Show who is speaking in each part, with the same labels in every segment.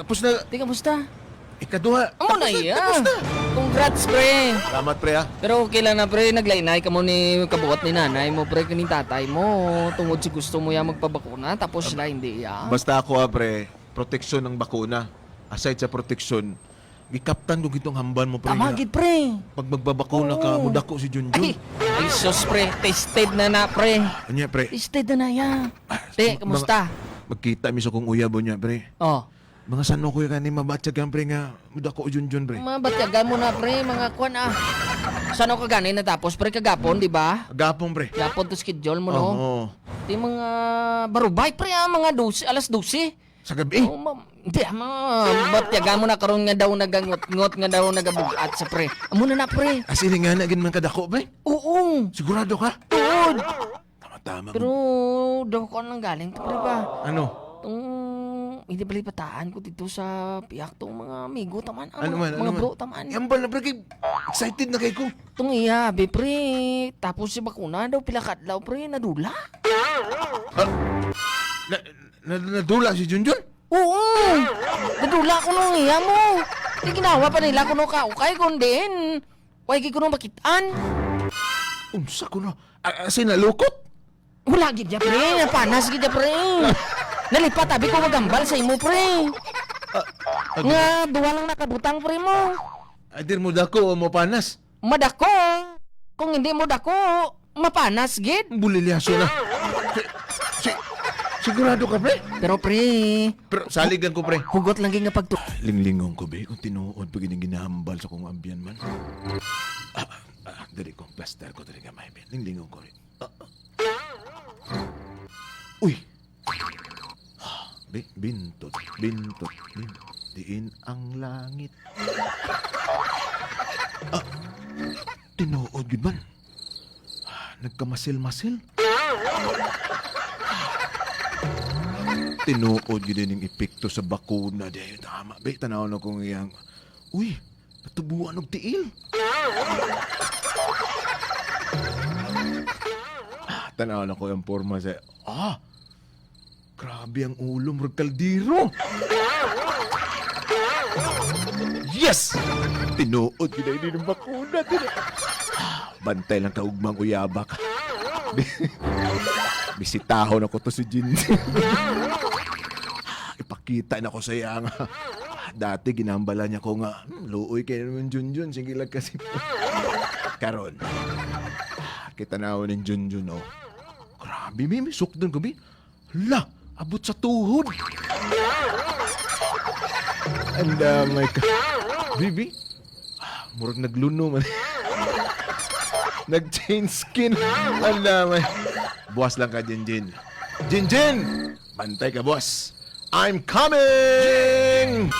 Speaker 1: Tapos na,
Speaker 2: Di, kamusta?
Speaker 1: ikaduha.
Speaker 2: Amo
Speaker 1: Tapos
Speaker 2: na iya.
Speaker 1: Tapos na.
Speaker 2: Congrats, pre.
Speaker 1: Salamat, pre, ah.
Speaker 2: Pero okay lang na, pre. Naglainay ka mo ni kabuhat ni nanay mo, pre, ni tatay mo. Tungod si gusto mo ya magpabakuna, tapos sila hindi ya.
Speaker 1: Basta ako, ah, pre, proteksyon ng bakuna. Aside sa proteksyon, gikaptan ko gitong hamban mo, pre.
Speaker 2: Tama,
Speaker 1: nga.
Speaker 2: gid, pre.
Speaker 1: Pag magbabakuna ka,
Speaker 2: Oo.
Speaker 1: mudako si Junjun.
Speaker 2: Ay, ay sus, pre. Tested na na, pre.
Speaker 1: Anya, pre.
Speaker 2: Tested na na, ya. Te, kamusta?
Speaker 1: Magkita mi sa kong uyabo niya, pre.
Speaker 2: Oh.
Speaker 1: Mga sano ko yung kanin mabatsyag yan, pre, nga mudako Junjun, pre.
Speaker 2: Mabatyagan mo na, pre. Mga kwan, ah. Saan ako kagani natapos, pre? Kagapon, di ba?
Speaker 1: Gapong, pre.
Speaker 2: Gapon to schedule mo, no?
Speaker 1: Oo.
Speaker 2: Di mga barubay, pre, ah. Mga 12, alas 12.
Speaker 1: Sa gabi.
Speaker 2: Oh, ma'am. Hindi, ah, mga batyagan mo na karon nga daw nagangot-ngot nga daw nagabugat sa pre. Amo na na, pre.
Speaker 1: As in, nga na, man kadako, pre.
Speaker 2: Oo.
Speaker 1: Sigurado ka?
Speaker 2: Tuod.
Speaker 1: Tama-tama.
Speaker 2: Pero daw ko nang galing to, pre ba?
Speaker 1: Ano?
Speaker 2: Tong hindi pala ipataan ko dito sa piyak tong mga amigo taman. Ah,
Speaker 1: Ano
Speaker 2: mga,
Speaker 1: man? Ano
Speaker 2: mga
Speaker 1: man?
Speaker 2: bro taman.
Speaker 1: Yambal na, pre. Excited na kay ko.
Speaker 2: Tong iya, be pre. Tapos si bakuna daw pila kadlaw pre nadula.
Speaker 1: Ah, nadula si Junjun?
Speaker 2: Oo. Nadula ko nung iya mo. Di ginawa pa nila kuno ka ukay kundi way ko nung makitaan.
Speaker 1: Unsa ko na? As in, nalukot?
Speaker 2: Wala gid ya pre, napanas gid ya pre. Nalipat abi ko magambal sa imo pre. Nga duwa lang nakabutang pre mo.
Speaker 1: Adir mo dako o mo panas.
Speaker 2: Madako. Kung hindi mo dako, mapanas gid.
Speaker 1: Bulilyaso na. Si, sigurado ka, pre?
Speaker 2: Pero pre,
Speaker 1: Pero salig lang ko, pre.
Speaker 2: hugot lang gid nga pagtu.
Speaker 1: Linglingong ko, be. Kung tinuod pag ginahambal sa kong ambyan man. Ah, ah, dali kong plaster ko, dali gamay, be. Linglingong ko, rin. Ah, ah. Uy! Ah, Be, bintot, bintot, bintot. Diin ang langit. Ah, tinuod gid man. Ah, nagkamasil-masil. Tinuod gid ning epekto sa bakuna di tama be tanaw na kong iyang uy natubuan og tiil. Ah, tanaw na ko ang porma sa ah grabe ang ulo murag kaldero. Yes, tinuod gid ini ng bakuna dili. Ah, bantay lang ka ugmang uyaba ka. Bisitahon ako to si Jin. Ipakita na ko sa iya nga. Dati ginambala niya ko nga, luoy kayo naman Junjun, sige lang kasi." Karon, kita na ako ng Junjun, oh. Grabe, may sukdon ko, bi. Hala, abot sa tuhod. And my God. Bibi, ah, murag nagluno man. Nag-change skin. Ang damay. Buwas lang ka, Jinjin. Jinjin! Bantay ka, boss. I'm coming!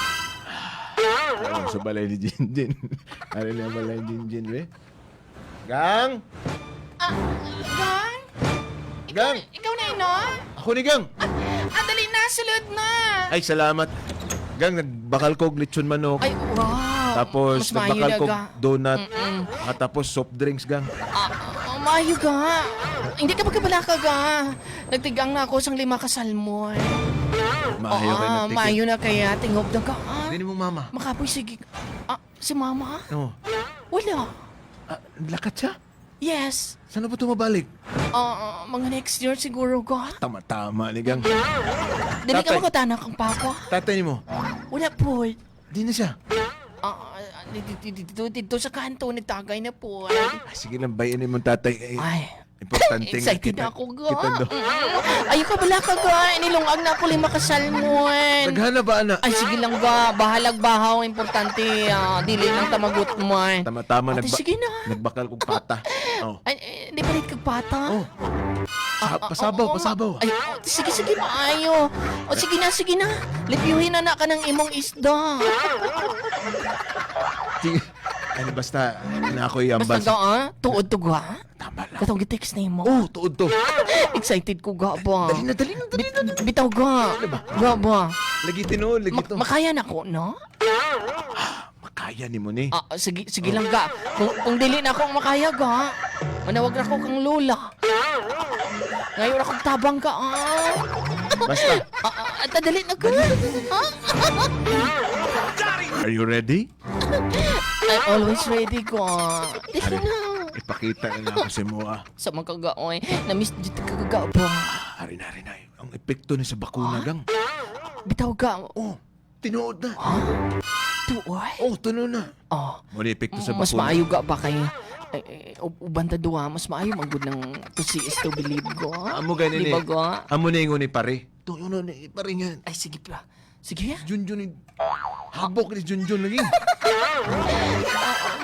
Speaker 1: Ano sa balay ni Jinjin? Ano na balay ni Jinjin, be? Gang?
Speaker 2: Gang?
Speaker 1: Gang!
Speaker 2: Ikaw na ino?
Speaker 1: Ako ni Gang!
Speaker 2: Ah, dali na, sulod na.
Speaker 1: Ay, salamat. Gang, nagbakal ko og lechon manok.
Speaker 2: Ay, wow.
Speaker 1: Tapos,
Speaker 2: Mas maayo
Speaker 1: nagbakal
Speaker 2: na
Speaker 1: ko
Speaker 2: ga.
Speaker 1: donut. At tapos, soft drinks, gang.
Speaker 2: Ah, ah, maayo ga. Hindi ka magkabalaka ga. Nagtigang na ako sang 5 ka salmon.
Speaker 1: Maayo kayo
Speaker 2: Ah,
Speaker 1: nagtikim.
Speaker 2: maayo na kaya. Tingob na ka. Ah.
Speaker 1: Hindi mo mama.
Speaker 2: Makapoy, sige. Ah, si mama?
Speaker 1: Oh.
Speaker 2: Wala.
Speaker 1: Ah, lakat siya?
Speaker 2: Yes.
Speaker 1: Saan na ba tumabalik?
Speaker 2: Ah, mga next year siguro ga.
Speaker 1: Tama-tama ni Gang.
Speaker 2: Dili ka
Speaker 1: Tatay.
Speaker 2: makatana kang papa.
Speaker 1: Tatay mo,
Speaker 2: Wala po.
Speaker 1: di na siya.
Speaker 2: Ah, dito, dito, dito sa kanto, nagtagay na po.
Speaker 1: Ay, sige lang, bayan mo tatay. Ay,
Speaker 2: Ay,
Speaker 1: importante nga
Speaker 2: excited
Speaker 1: kita.
Speaker 2: na ako ga.
Speaker 1: Kita do.
Speaker 2: Ay, ka bala ka ga. Nilungag na ako 5 ka salmon.
Speaker 1: Naghana ba, ana?
Speaker 2: Ay, sige lang ga. Bahalag bahaw. Importante, ah, dili lang tamagot mo. Ay.
Speaker 1: Tama-tama,
Speaker 2: Ate, sige na.
Speaker 1: nagbakal kong pata. Oh.
Speaker 2: Ay, eh, di palit kag pata.
Speaker 1: Oh. Pasabaw,
Speaker 2: Oo,
Speaker 1: pasabaw.
Speaker 2: Ay, oh, sige, sige, maayo. O, sige na, sige na. Lipyuhin na na ka ng imong isda.
Speaker 1: Sige. Ano, basta, na ako
Speaker 2: Basta
Speaker 1: iambal.
Speaker 2: ga, ah. Tuod to ga.
Speaker 1: Tama lang.
Speaker 2: Katong gitext na imo.
Speaker 1: Oh, tuod to.
Speaker 2: Excited ko ga ba.
Speaker 1: Dali na, dali na, dali na.
Speaker 2: Bitaw ga.
Speaker 1: Ano ba?
Speaker 2: Ga ba.
Speaker 1: Lagi tinuod, lagi to.
Speaker 2: Makaya na ko, no?
Speaker 1: Makaya ni mo ni.
Speaker 2: Ah, sige, sige lang ga. Kung dili na ako makaya ga, manawag na ako kang lola. Ngayon akong tabang ka, ah.
Speaker 1: Basta.
Speaker 2: Ah, ah, dali na ka. Ah?
Speaker 1: Are you ready?
Speaker 2: I'm always ready ko. Dali na.
Speaker 1: Ipakita na ako sa mo ah.
Speaker 2: Sa mga kagaoy, na-miss dito kagaw ba?
Speaker 1: Ari na, ari na. Ang epekto ni sa bakuna gang.
Speaker 2: Bitaw ka.
Speaker 1: Oh, tinuod na.
Speaker 2: Tuoy.
Speaker 1: Oh, tunood na.
Speaker 2: Oh.
Speaker 1: Mo ni epekto sa
Speaker 2: Mas
Speaker 1: bakuna.
Speaker 2: maayo ga ba kay ay, ay, uban ta duha, mas maayo magud ng to see is to believe go.
Speaker 1: Amo gani
Speaker 2: Di
Speaker 1: ni.
Speaker 2: ba go?
Speaker 1: Amo ni ingon ni pare. Tuyo ni pare nga.
Speaker 2: Ay sige pa. Sige ya.
Speaker 1: Junjun ni habok ni Junjun lagi.
Speaker 2: Ah,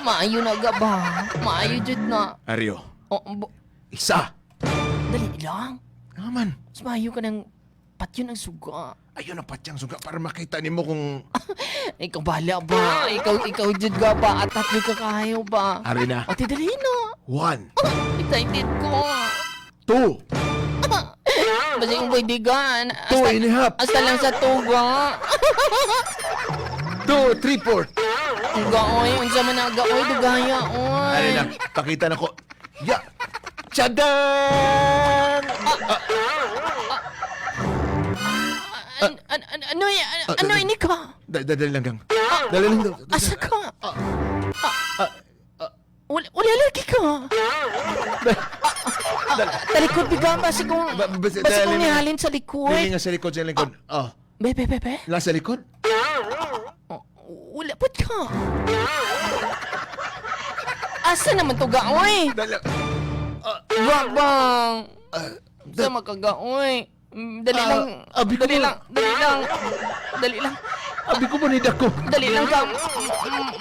Speaker 2: maayo na ga ba? Maayo jud na.
Speaker 1: Aryo.
Speaker 2: Oh,
Speaker 1: Isa.
Speaker 2: dali lang.
Speaker 1: Naman.
Speaker 2: Mas maayo ka ng patyon ang suga.
Speaker 1: Ayun ang patyang suga para makita nimo kung
Speaker 2: Ikaw bahala ba? Ikaw jud ga ba? At tatlo ka kayo ba?
Speaker 1: Ari na.
Speaker 2: O, dali na.
Speaker 1: One,
Speaker 2: Excited ko.
Speaker 1: two,
Speaker 2: Basta yung pwede gan.
Speaker 1: two and a half,
Speaker 2: Hasta lang sa tuga.
Speaker 1: two, three, four.
Speaker 2: Ang gaoy, unsa man ang gaoy, dugaya, oy.
Speaker 1: Ari na, pakita na ko. Ya! Tadaan!
Speaker 2: Ano ini ka?
Speaker 1: Dali lang gang. Dali lang daw.
Speaker 2: Asa ka? Wala lagi ka. Talikod biga, basi kung, basi
Speaker 1: dali
Speaker 2: kung
Speaker 1: na.
Speaker 2: nihalin sa likod.
Speaker 1: Dali nga sa likod, sa likod. Oh,
Speaker 2: Be, be, be, be.
Speaker 1: nasa likod?
Speaker 2: Oh, wala pud ka. Asa naman to gaoy?
Speaker 1: Dali.
Speaker 2: Gabang. Sa makagaoy. Dali lang.
Speaker 1: Abi ko
Speaker 2: Dali
Speaker 1: ba-
Speaker 2: lang. Dali lang. Dali lang.
Speaker 1: Abi ko ba ni dako?
Speaker 2: Dali lang ka.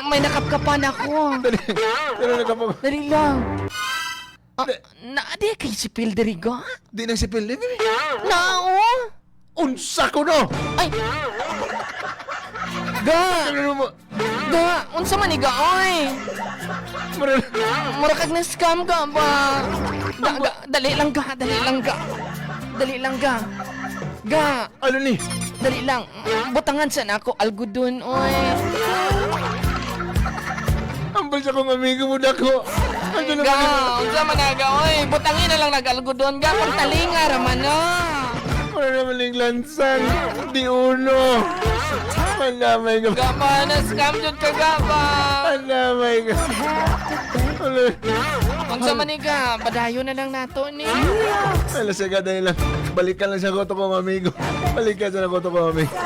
Speaker 2: May nakapkapan ako.
Speaker 1: Dali. Dali lang kapag.
Speaker 2: Dali lang. Ah, na, di kay si Phil Deriga?
Speaker 1: Di na si Phil.
Speaker 2: Na, oh.
Speaker 1: Unsa ko no?
Speaker 2: Ay. Ga.
Speaker 1: Ano mo?
Speaker 2: Ga. Unsa man ni ga, oy. Mura kag na scam ka ba? Ga, ga, dali lang ga, dali lang ga. Dali lang ga. Ga,
Speaker 1: Ano ni?
Speaker 2: dali lang. Butangan sa nako algodon, oy.
Speaker 1: Ambal sa kong amigo mo dako. Ano naman?
Speaker 2: Ga, unsa man na ga, oy. Butangin na lang nag-algodon ga, pagtalinga ra man na.
Speaker 1: Wala naman yung lansan. Di uno. Malamay ka.
Speaker 2: Ga ba, na scam jud ka ga ba.
Speaker 1: Malamay ka. Wala.
Speaker 2: Unsa man ni ga, padayon na lang nato ni.
Speaker 1: Wala siya ka dahil lang. Balikan lang sa koto kong amigo. Balikan sa koto kong amigo.